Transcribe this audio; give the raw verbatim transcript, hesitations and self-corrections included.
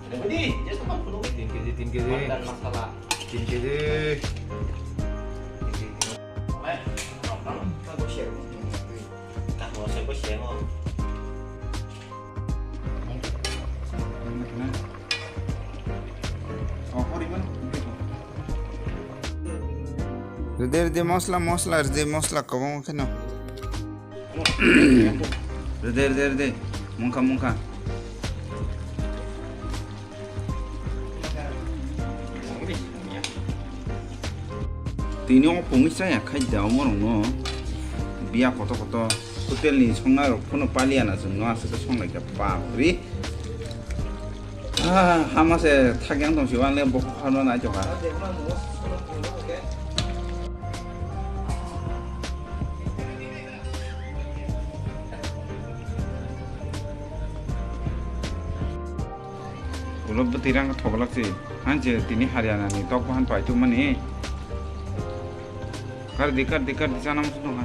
Tin kg, tin kg. Mutton masala. Tin kg. Rwdi, rwdi, mosla, mosla, rwdi, mosla, kwbangma kheno. Rwdi, rwdi, rwdi. Mungkha, mungkha. Tini o pungwi chaya khai da omo rokno. Biya koto koto hotel ni songnai rok phano paliya na chwng no aswk khe songlai kha bapre. Ah, hama se thakyang tong si wale bokhok hano nai jokha. Ulo bwtwi rang thoglak si. Hanse tini Haryana ni tok bahan pai tu mani. Kar di, kar di, kar di, chana musu dong ha.